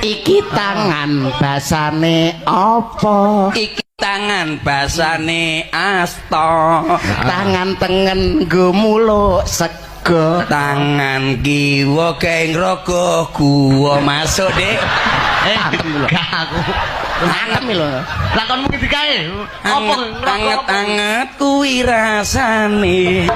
Iki tangan basane apa? Iki tangan basane asta. Tangan tengen nggo muluk sego. Tangan kiwa gawe ngrogoh gua. Masuk, Dik. Eh, gak aku. Antem lho. Lakonmu ki dikae. Apa Anget anget kuwi rasane.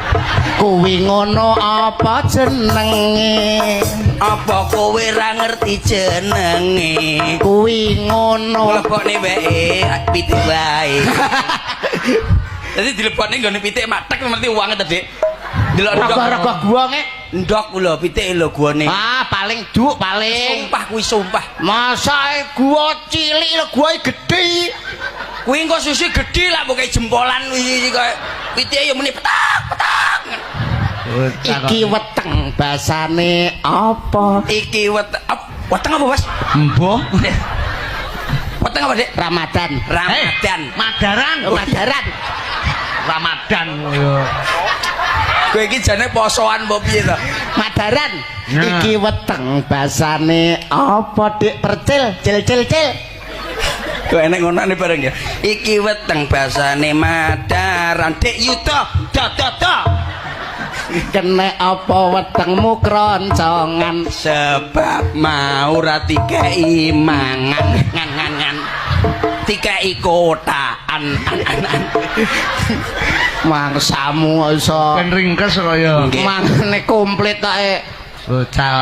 Kuwi ngono apa jenenge? Apa kowe ra ngerti jenenge? Kuwi ngono. Lebokne wae pitik wae. Dadi dilebokne nggone pitik mak tek ngerti uange to, Dik. Delok ndok. Raga-raga gua nge. Ndok ku lho pitik lho guane. Ah, paling duk paling. Sumpah kuwi sumpah. Masa gua cilik lho gua gedhe. Kuwi engko susu gedhe lah mbok jempolan kuwi kaya pitike ya muni petak petak. Iki weteng basane apa? Iki weteng apa, Mas? Mbah. Weteng apa, Dik? Ramadan. Ramadan. Madaran. Oh, Madaran. Ramadan yo. Kowe iki jane posoan apa piye to? Madaran. Nah. Iki weteng basane apa, Dik Percil? Cil cil cil. Kok enek ngonane bareng ya. Iki weteng basane Madaran. Dik Yuda, da da da. Kene apa wetengmu kroncongan? Sebab mau ra dikei mangan ngan ngan ngan. Dikei kotaan an an an. Mangsamu iso Ben ringkes kaya Nggih. mangane komplit tok e. bocah.